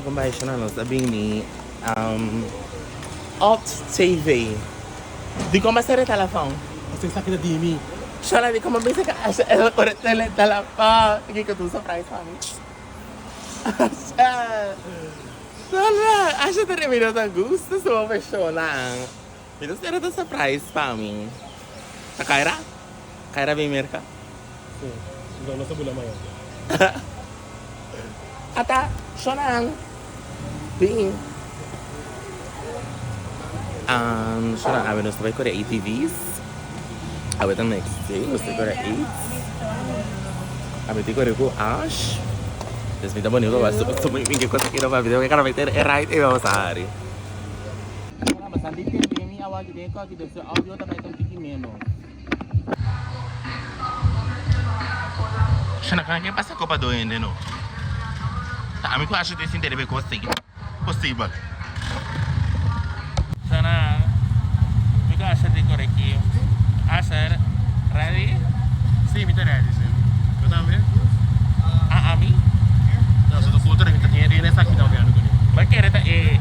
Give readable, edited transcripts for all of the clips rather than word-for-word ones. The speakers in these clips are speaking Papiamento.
Con bai shona nos a bini Opt TV. Dikon bo a sera e telefon? Pasobra esaki ta di mi. Shona dikon bo bisa ku Asha el a kore tele telefon? Kiko ta un surprise pa mi? Asha! Shona! Asha ta riba mi no ta gusta su hopi shona. Mi ta spera ta surprise pa mi. Ta Kyra? Kyra bin merka? Si, no nos a bula mañan. Ata shonan bin. Shonan awe nos ta bai kore ATV's. Awe ta next day nos ta kore ATV's. Awe tin kore ku Ash. Des mi ta pone pa super super mi ke cosa kino pa video ke kara bai ter e ride e vamos a hari. Shana ke pasa kopa do hende no. Ta ami ku Asha te sinti riba e kos ei. Posibel. Shana, mi ku Asha te kore aki. Asher, ready? Si, mi ta ready, si. Bo tambe? A ami? No, so ta kultura mi ta tin e esaki mi ta opiando kuné. Bo kere ta e.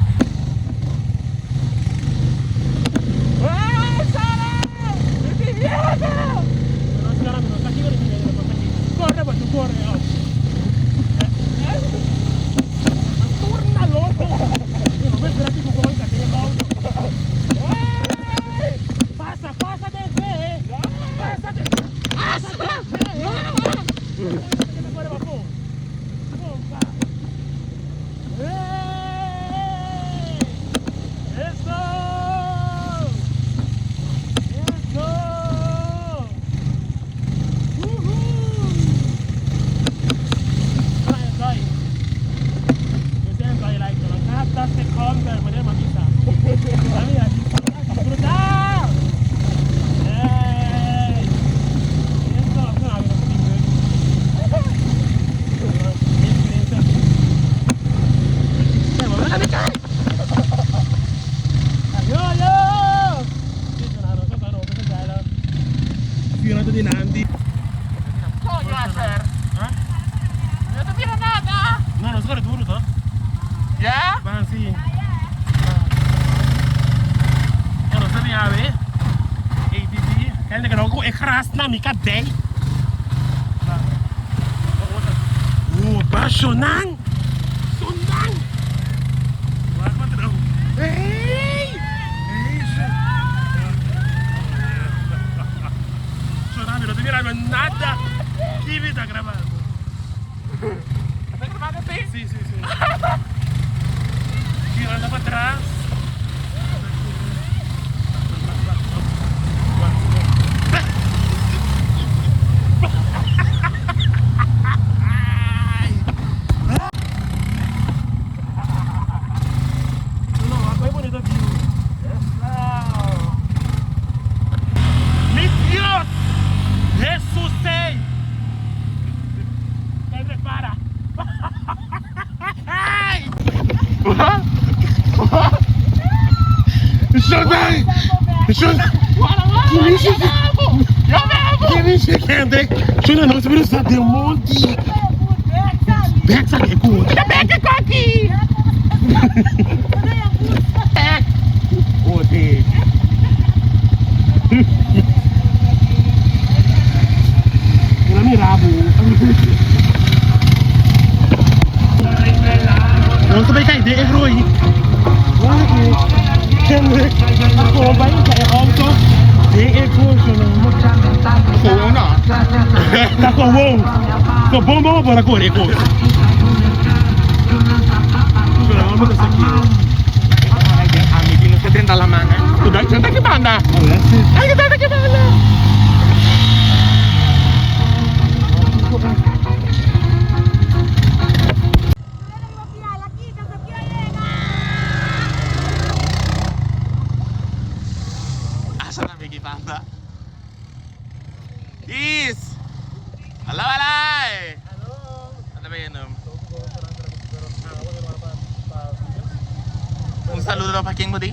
Un saludo pa ken bo di?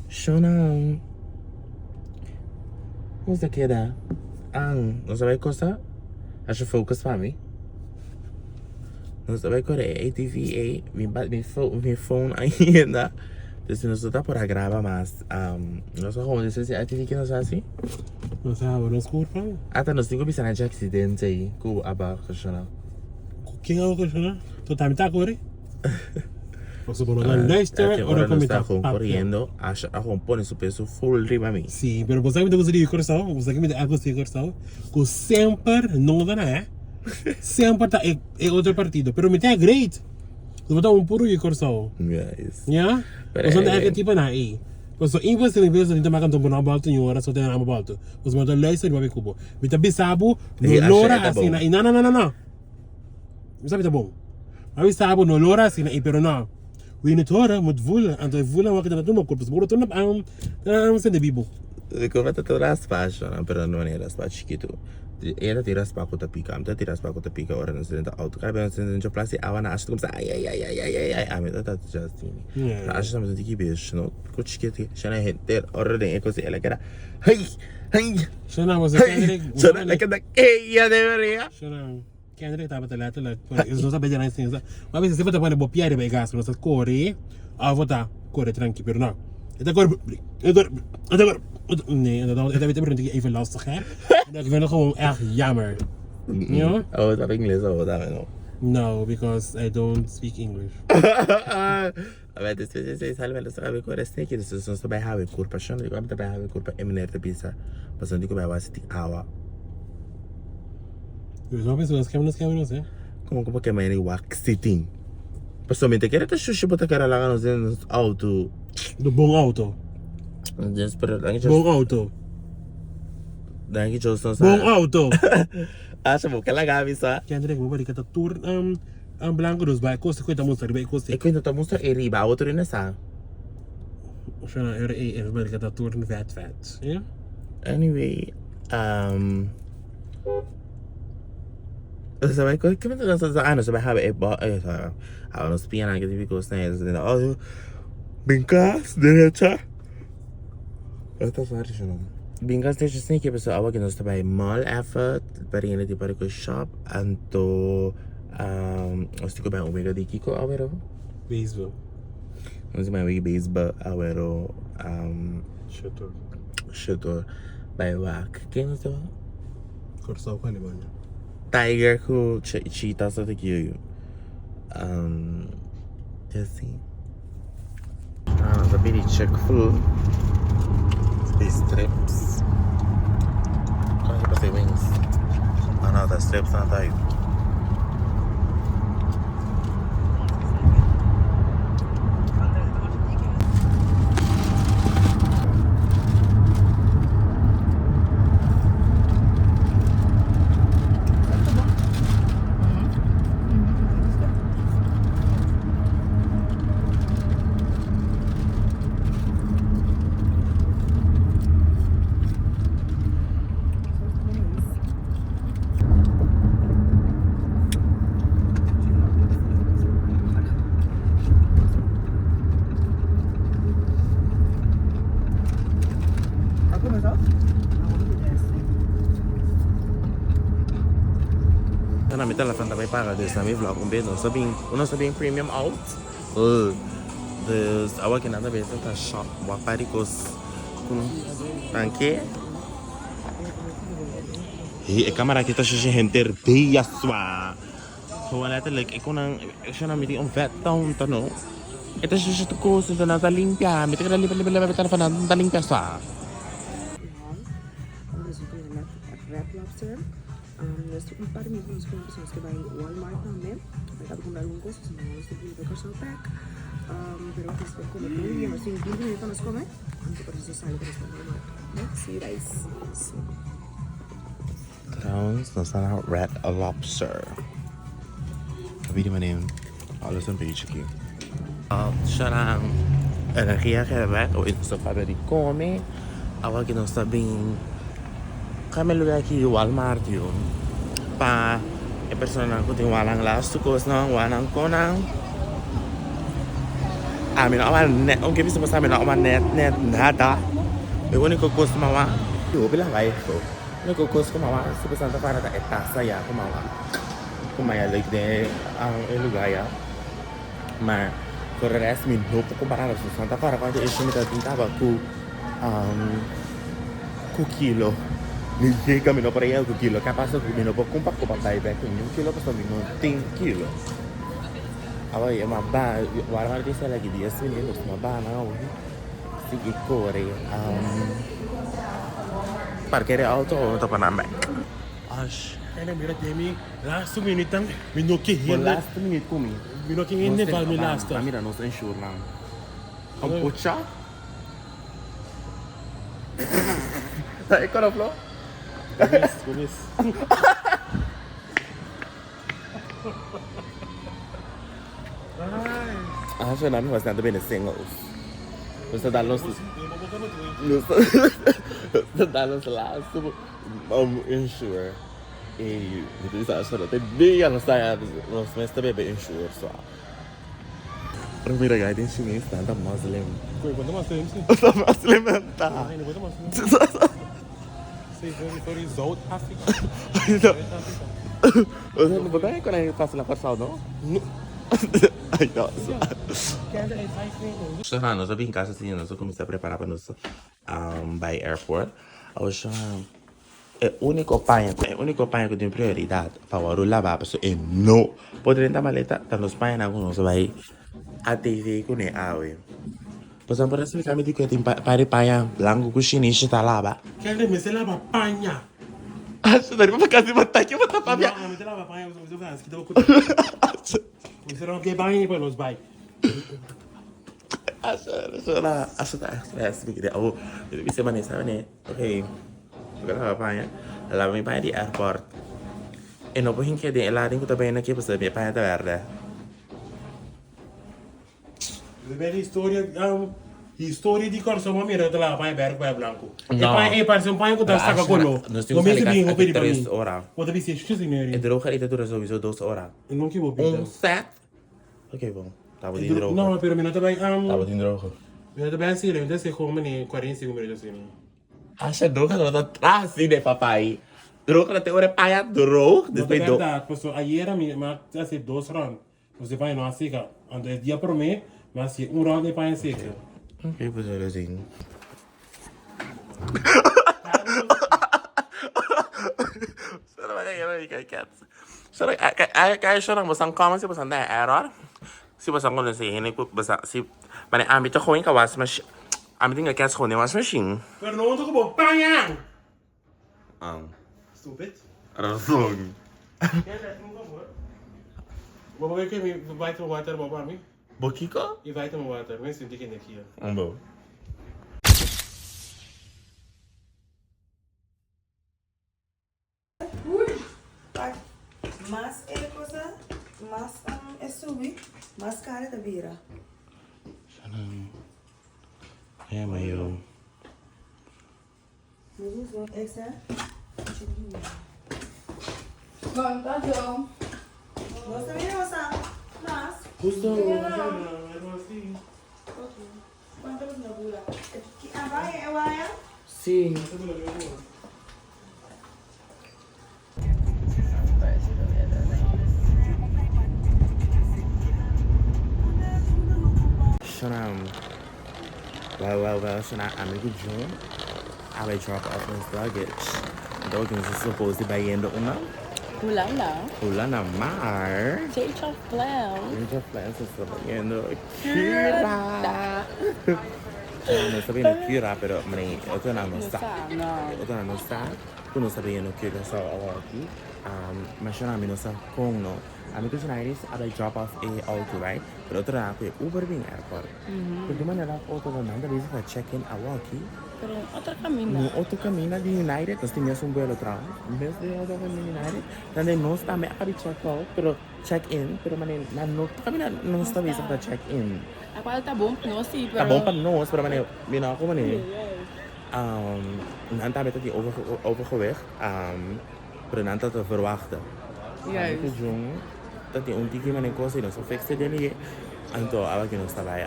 Shona Nos ta keda An nos a bai cosa. Asha focus pa mi. Nos ta bai kore e ATV ei. Mi ba mi fo mi phone ainda. Dus nos no ta por a graba mas. Um, nos a gewoon despues di ATV ke nos hasi? Nos a haba nos kurpa. Ata nos tin ku bisa na dje aksidente ei ku a ba okashona. Ku ken a okashona? Tot ami ta kore. Pasobra bo no ta luister Ate ora ora ku nos mi ta ta gewoon papia. koriendo, Asha a gewoon pone su peso full riba mi. Sí, pero bo sa ki mi ta gusta di Kòrsou? Bo sa ki mi ta gusta di Kòrsou? Ku semper no ta na e. Semper ta e e otro partido. Pero mi ta great. Bo ta un puru di Kòrsou. Yes. Ya? Pero Pasobra anyway. e tipo na ei. Pasobra imposible mi pensa mi ta maka anto bo no a bòltu ni ora so ta abo bòltu. Pasobra mi ta luister riba mi kubo. Mi ta bisa bo no Ei, Asha, lora e ta asina. bon. I no no no no no. Mi sabi ta bon. Ma mi sa bo no lora asina i pero no. Wie niet horen moet voelen. Anto e voelen wak ta tuma kurpo. Seguro tur na am sende bibu. Mi kurpa ta tur raspa shona pero no e raspa chikitu. E ta tin raspa ku ta pika. Mi ta tin raspa ku ta pika ora nos drenta auto. Kada bes nos drenta plas di awa na Asha ta kumsa ai ai ai ai ai ai ai. Ami ta ta just tini. Pero Asha ta mester tiki bes no ku chikitu. Shona henter ora den e kos el a keda hey hey Shona bo sa hey. Kendrick. Shona el a keda ey de veria. Shona. Kendrick tabata letterlijk pone nos a bay djana enseñansa ma bisa siempre ta pone bo pia riba e gas nos ta kore of bo ta kore tranki pero no e ta kore e ta kore e ta kore nee e ta ta pregunta even lastig hè en ik vind het gewoon echt jammer ja. Oh ta ingles of ta no? No because I don't speak English. Awel despues di esei sali nos ta habi kore sneki despues nos ta bai habi kurpa shon di ku ta bai habi kurpa e meneer ta bisa pasobra di ku bai wasi tin awa. Pero no pensa nos kema nos kema nos eh. Komo ku bo kema ene wak si tin? Pasobra mi ta kere ta shushi bo ta kere laga nos den nos auto. Do bon auto. Just pero danki Dios. Bon auto. Danki Dios nos Bon auto. Asha bo ke laga mi sa. Kendrick bo barika ta tur An blanco dos bai koste koe ta mustra riba e koste. E koe no ta mustra e riba a otro na sa. Shona er e e bai ta tur vet vet. Ja? Anyway, um Sa bai koe kime ta sa ah no sa bai habe e bo e sa a nos piana ke tipi kos na e oh bin kas derecha. Esta sa shona. Bin kas derecha sneaky paso awa ke nos ta bai mall effort pariendo di pari koe shop anto Nos tin ku bai un wega di kiko awero? Baseball. Nos tin bai un wega di baseball awero. Shutor. Shutor. Bai wak. Ken nos ta wak? Kòrsou ku Alemania. Tiger ku Cheetah sa ta kiyo. Así. Nos a pidi Chick-fil A strips. Con ki pasa wings? Ah no, ta strips nan ta ayu. Mi telefon ta bay paga dus na mi vlog un bes nos ta bin nos ta bin premium out dus awa ki nan ta bisa ta shop wak par di kos ku nan ke e camera aki ta shusha henter dia swa so letterlijk e konan e shona mi tin un vet tonto no e ta shusha tur kos enton nan ta limpia mi ta keda limpia limpia limpia mi telefon nan ta limpia swa. Red Lobster. Nos tin un par di minuut pa nos come pasobra nos ke bai Walmart tambe. Mi ta cumpra algun cos pasobra nos tin cu Kòrsou bek. Pero nos por come tur dia. Nos tin binti minuut pa nos come. Anto por eso nos sali pa nos bai Walmart. See you guys soon. Trouwens, nos ta na Red Lobster. Abi di manera alles een beetje aki. Sharan, energia gebrek, oe nos ta papia di come. Awa ki nos ta bin kame lugar ki Walmart yu. Pa e personanan ku tin wanan las su kosnan, wanan konan. Ami no a wak net, aunke bisa boso ami no a wak net net nada. E uniko kos ku mi a wak. Hopi lawaai so. Único cos cu mama super Santa Clara ta e tasa ya cu mama cu maya leuk den e lugar ya. Maar voor de rest mi no por compara pasobra Santa Clara cuanto e mi ta tin caba cu cu kilo. Mi yega mi no por a yega cu kilo. Ke a pasa cu mi no por cumpra cu pa bay bek cu niun kilo pasobra mi no tin kilo. Awe e ma ba wara mara tin sali aki dies minuut nos ma ba nan awe sigui kore parkea e auto awe mi ta pone nan bek. Ash. Ene mira den mi laatste minuut dan mi no ke Bo hende. laatste minuut ku mi. Mi no ke hende val mi laatste. Ba mira nos insure nan. Un pocha. Ta e koro flo? Bo mis, bo mis. Ash nan mi bastante bene singles. Nos ta dal nos nos ta dal nos laatste. Insure e mi ta bisa asha te dia nos ta ya nos mes ta bebe insure so pero mira guy den chines nan ta muslim Koe bo ta muslim si ta muslim nan ta Ay no bo ta muslim si sorry sorry Zuid Afrika Osea bo ta kon a pasa na Kòrsou no No Ay no Shana nos a bin casa si nos a kuminsá prepara pa nos Bai airport. Awor e úniko paña ku e úniko paña ku tin prioridat pa wòrdu labá pasobra e no por drenta maleta ta nos pañanan ku nos a bai ATV kuné awe. Boso por a splika mi dikon tin par di paña blanku ku shinishi ta laba? Kende mester laba paña? Asha ta riba pa kasi bo ta ke bo ta papia. No, mester laba paña pasobra mester usa kita bo kuta. Mester rompe e baña i pa nos bai. Asha ta stress mi kere awo mi ta bisa mane sa mane ok mi ta laba paña laba mi paña di airport e no por hinke den e lading ku ta bini aki pasobra mi paña ta berde. Depende historia historia di Kòrsou bo a mira ku ta laba paña berde ku paña blanku e paña ei parse un paña ku ta saka koló Nos tin ku bo sali mester kas bin aki hopi riba mi tres ora bo ta bisa excuse me e droger ei ta dura souiso dos ora No ki bo pida. Un set Ok bon Tabatin droger. No, pero mi no ta bai Tabatin droger. Mi no ta bai asina, mi ta hasi gewoon mane 45 minuut asina. Asha droger no ta tras di de papai. Droger ta te ora e paña droog No ta despues do. berdad, paso ayera mi a hasi dos round, paso e paña no a seka. Anto e dia prome mi a hasi un round e paña seka. Ok, we zullen zien. Sorry, kaya siya nang basang comment si basang dahil error. Si basang kono si hende ku basang si mane ami ta gewoon ka was machine. Ami tin ka kes gewoon den was machine. Pero no unta ku bo paña! Ang. Stupid. Razon. Bo por ke mi vitamin water bo pa mi? Bo kiko? E vitamin water, mi sinti ki energia. Bo. Mas e cosa, mas e subi, mas cara ta bira. Ja, maar joh. Sí. Shona, well, well, well, Shona, amigo June, I will drop off his luggage. Dog is supposed to be in the una. Hulanda. Hulanda, maar. Change of plans. Change of plans is in the Cura. No está bien Cura, pero mane, otro no está. Otro no está. Ku nos ta bini Curaçao awoki, ma shona mi no sa kon no. Ami ku Shanairis a bai drop off e auto right, pero otro nan a kohe Uber bin airport. Pero di manera ku otro nan ta bisa ta check in awoki. Pero un otro kaminda. Un otro kaminda di United, nos tin mes un buelo trouwens, mes di otro kaminda di United, nan den nos tambe a kabi check out, pero check in, pero manera nan no ta kaminda nos ta bisa ta check in. A kual ta bon pa nos si, pero. Ta bon pa nos, pero manera mi no a ku manera. Nan tambe ta tin overgewicht, pero nan ta ta verwachten. Juist. Ami ku Jun ta tin un tiki mane kos i nos a fixe den e, anto awa ku nos ta bai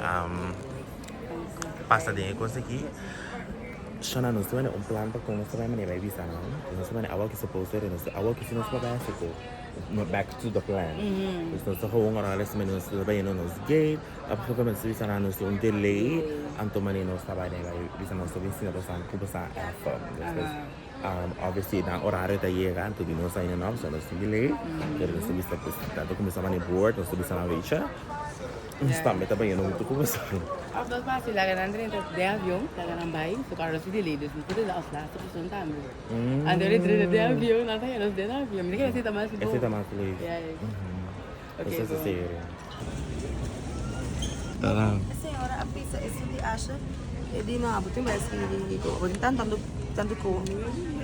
pasa den e kos aki. Shona nos tin un plan pa kon nos ta bai manera bai bisa nan. Nos ta manera awor ki suppose nos awor ki si nos por bai hasi ku back to the plan. Dus nos ta gewoon ora les manera nos ta bai yendo nos gate op gegeven moment nos ta bisa nan nos tin un delay anto manera nos ta bai bai bisa nos ta bin sinta boso ku boso afa. Despues obviously nan orario ta yega anto di nos ainda no pasobra nos tin delay pero nos ta bisa pues nan ta kuminsa mane board nos ta bisa nan wecha. Nos tambe ta bayendo huntu ku boso. Of nos por hasi laga nan drenta den avion, laga nan bai, su karo si delay, dus nos por drenta als laatste persoon tambe. Anto di drenta den avion, nan ta haya nos den avion. Mi ta kere esei ta mas bon. Esei ta mas leuk. Juist. Oké, Esei ta bon. serio. E señora a bisa esun di Asha, e di no abo tin bai skirbi bo tin tantu tantu ku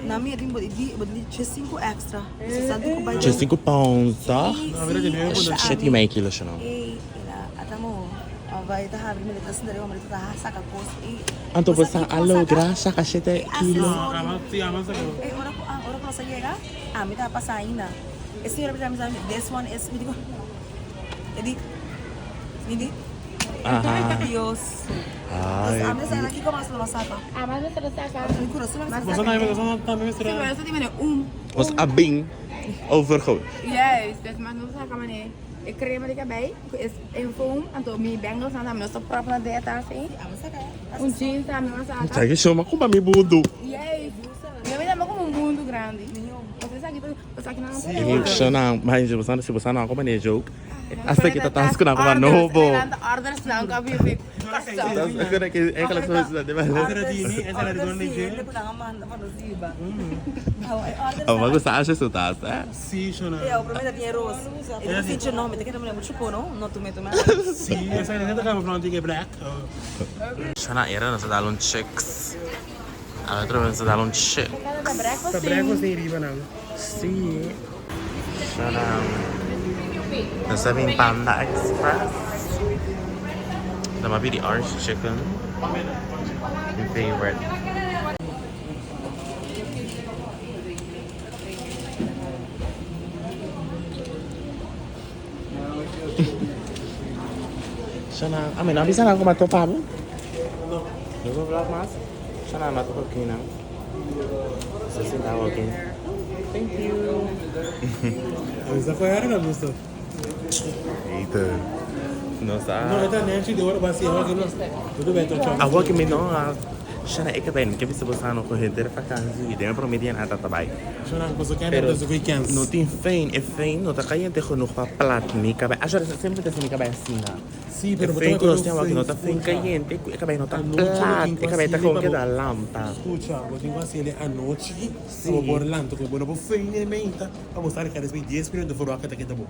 na mi e tin bo di bo tin 5 extra. Dje pounds toch? Shit i mei kilo shino. Anto bo sa a logra saka shete kilo? Aha. Ay. Nos a bin over gewoon. Juist, dus maar nos saka mane e crema di cabei ku es en foam anto mi bangles nan tambe nos ta prop na den e tas ei. Un jeans tambe nos saka. Sa ke shoma kuma mi bundu. Juist, mi a mira como un bundu grandi. Pasobra esaki ta esaki nan ta ora. Shona, ma si bo sa nan como ne joke. Hasta ki ta tas ku nan kuma nobo. Orders nan ka bibi. Abo gusta Asha su tas, eh? Sí, Shona. Sí, esa era ta kaba di black. Shona era nos a dal un chicks. A otro nos a dal un chicks. Ta breakfast ei riba nan. Sí. Shona. Nos a bin Panda Express. Nos a pidi orange chicken. Mi favorite. Shona, ami no a bisa nan kuma topa bo. No. No bo vlog mas? Shona, no topa ki nan. So sinta awo aki. Thank you. Avisa fue ahora gusto. Eita. No sa. No, eta Nancy de oro basi awo ki no. Tudo bem, tchau. Awo ki mi no. Shona, e ka bai, ke bisa bo sa no ku henter vakantie. Den prome dia nan ta bai. Shona, boso ken Pero boso weekends. no tin fein, e fein no ta cayente genoeg pa plat mi cabei. Asha semper ta haci mi cabei asina. Sí, E pero bo fein ta cu nos con tin awor no ta fein escucha. cayente, cu e cabei no ta Anochi bo plat, tin e cu cabei ta haci'e gewoon pa bo keda lampa. Escucha, bo tin cu haci'e anochi, Sí. pa bo por lanta cu bo no por fein e meinta, pa bo sa rica despues 10 minuto for wak ta keda bo.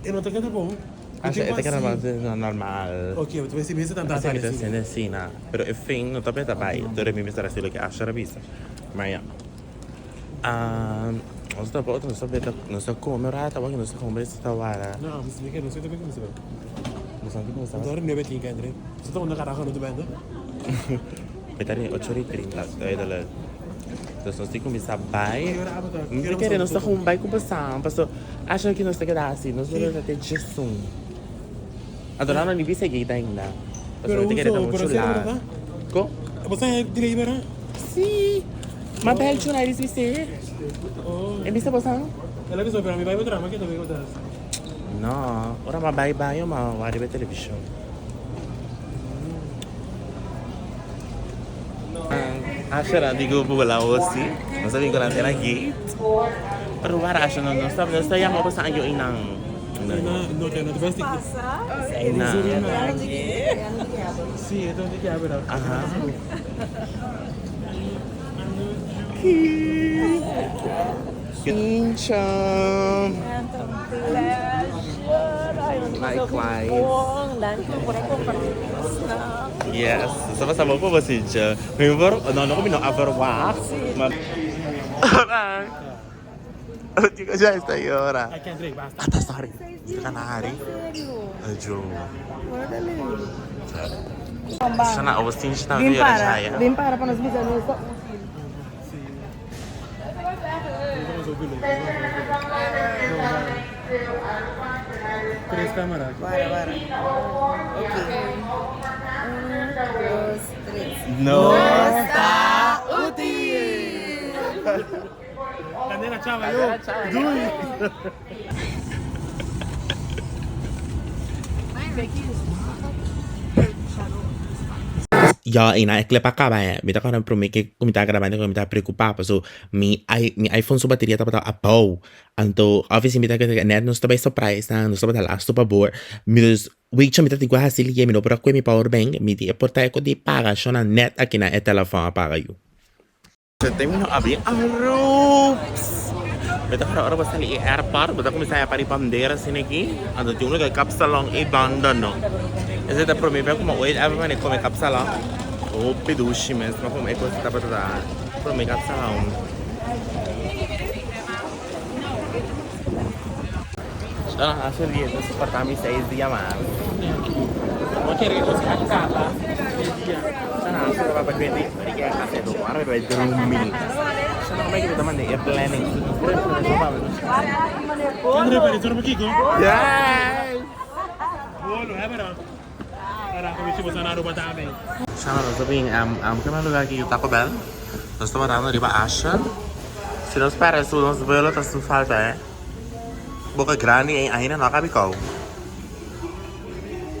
E no ta keda bon. Bo Asha tin e cu ta keda haci. mas normal. Ok, bo ta bay si mester tanta Asina mi ta asina. haciendo asina, pero e fein no ta beta bay, dor mi mester haci loke Asha a bisa. Maar ja. Nos ta bota, nos ta beta, nos ta come rato, awor nos ta come ta wara. No, mi ke no sé tambe como se va. Nos anti como Ora nueve tinka entre. Se ta onda carajo no te bendo. Mi ta rin 8:30, duidelijk. Dus nos tin cuminsa bai. Mi ta kere nos ta gewoon bai cu pasan, paso asha ki nos ta keda asi, nos lo ta te djesun. Anto nan no ni bisa gate ainda. Paso mi ta kere ta mucho laat. Ko? Bo sa direi bera? Sí. Ma bel chuna eris bisé. E bisa bo sa? El a bisa pero mi bai bo drama ke ta bai bo tas. No, ora ma bai baño ma wak riba e televishon. Asha di ku bula osi. Nos a bin ku nan te na gate. Pero wara Asha no nos ta nos ta yama bo sa ayo inan. No, no te no te besti. Ina. Sí, e donde ke abra. Aha. Incha. Likewise. Yes, sama-sama po ba si Jo? No, no, kami no verwacht. Maar... Ora. Kiko já está aí, ora. I can't drink, basta. Ah, tá, sorry. Canari. Jo. Sana Agustin está Vem vendo para, já. vem para para nos bisa nos ta útil. Tres cámaras. Para, para. Ok. 1, 2, 3. No está. Candela chava yo. Doei. Ya, y na e clip a caba eh. Mi ta kòrda promé ke ku mi ta grabando ku mi ta preokupá paso mi i mi iPhone su bateria tabata abou. Anto obviously mi ta kere net nos ta bai surprise nan, nos tabata lastu pa bor. Mi dus wechi mi ta tin ku hasi liye mi no por a kue mi power bank, mi di e por ta e ku di paga shona net aki na e telefòn a paga yu. Termino abri Arups. Mi ta ora bo sali e airport, bo ta kuminsá haya pari bandera asina aki. Anto tin un lugar kapsalon ei banda no. Esei ta promé bes ku mi oit ever mane kome kapsalon. Hopi dushi mes, mi a kome e kos tabata ta promé kapsalon. Shana haci dieta soporta mi seis dia mas. Bo kere que cos a caba e dia. Shana haci tabata pa cuenta y que a hace do ora mi bai drumi. Shana como que ta manda e planning. André Pérez, torna Kiko. Yes! Bolo, hè pero. Para que mi na Aruba tambe. Shana nos ta bin um ke lugar aki Taco Bell. Nos ta warando riba Asha. Si nos perde su nos vuelo ta su falta eh. Boca grandi ei ainda no a kabi kou.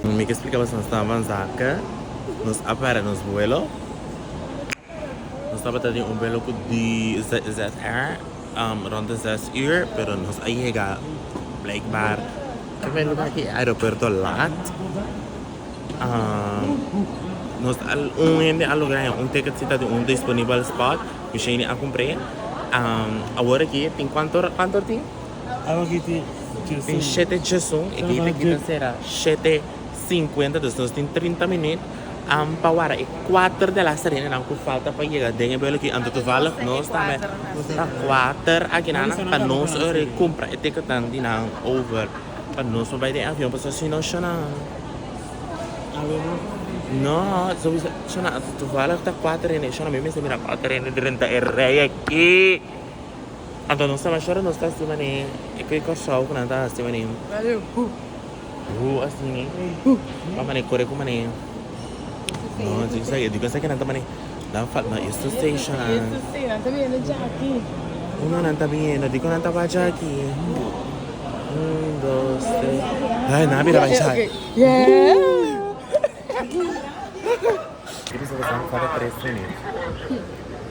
Mi ke splika boso nos ta avansa ke nos a perde nos vuelo. Nos tabata tin un vuelo ku di ZR rond de 6 uur pero nos a yega blijkbaar ke lugar aki aeropuerto laat. Nos a un hende a logra haña un ticket si ta tin un disponibel spot. Mishane a kumpr'é. Awor aki tin kuantu ora kuantu ora tin? Awor aki tin Tin djesun. shete djesun. E gate aki ta sera shete sinkuenta dus nos tin 30 minuut pa wara e kuater de laster hendenan ku falta pa yega den e vuelo aki. Anto toevallig nos tambe ta kuater akinan pa nos ora e kumpra e ticketnan di nan over pa nos por bai den avion pasobra si no shona. No, sowieso, shona, toevallig ta kuater hende, shona mi mester mira kuater hende drenta e rei aki. Anto nos ta shora nos ta hasi mane e koe Kòrsou ku nan ta hasi mane hu asina pa mane kore ku mane no di sa di kos nan ta mane nan fal no esto station uno nan ta biniendo dikon nan ta bai djaki un dos tres ay nan a bira bai djaki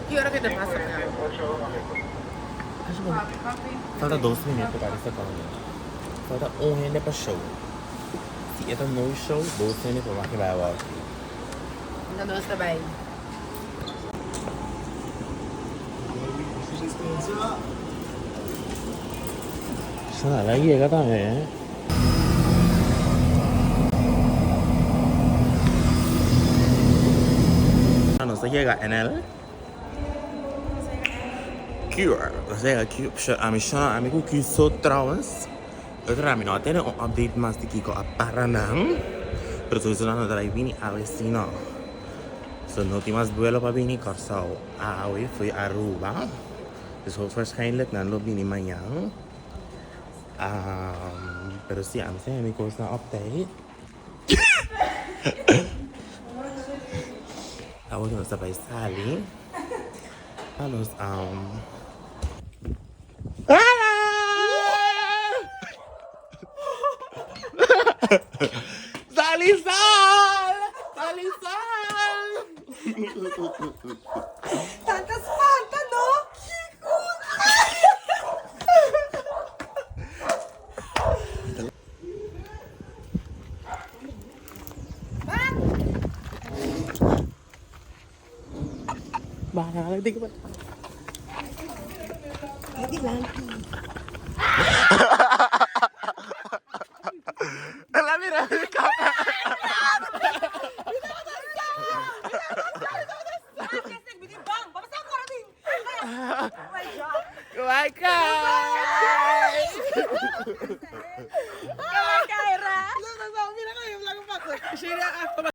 Ki ora ke ta pasa ka? Falta dos minuut pa kaba sekondo. Falta un hende pa show. Si e ta no show, dos hende por wak e bai awor. Nta nos ta bai. Sa, el a yega tambe, eh. Nos a yega NL. Cure. Nos a yega Cure. Psh, ami sha, ami ku Q so trouwens. Otro ami no a tene un update mas di kiko a para nan. Pero sowieso nan no ta bai bini awe si no. So no tin mas buelo pa bini Kòrsou awe fo'i Aruba. Dus hoogstwaarschijnlijk nan lo bini mañan. Pero si ami sa mi kosnan op tijd. Awor nos ta bai sali pa nos Sali sal! Sali sal! Tanta spanta no! El a mira mi cama.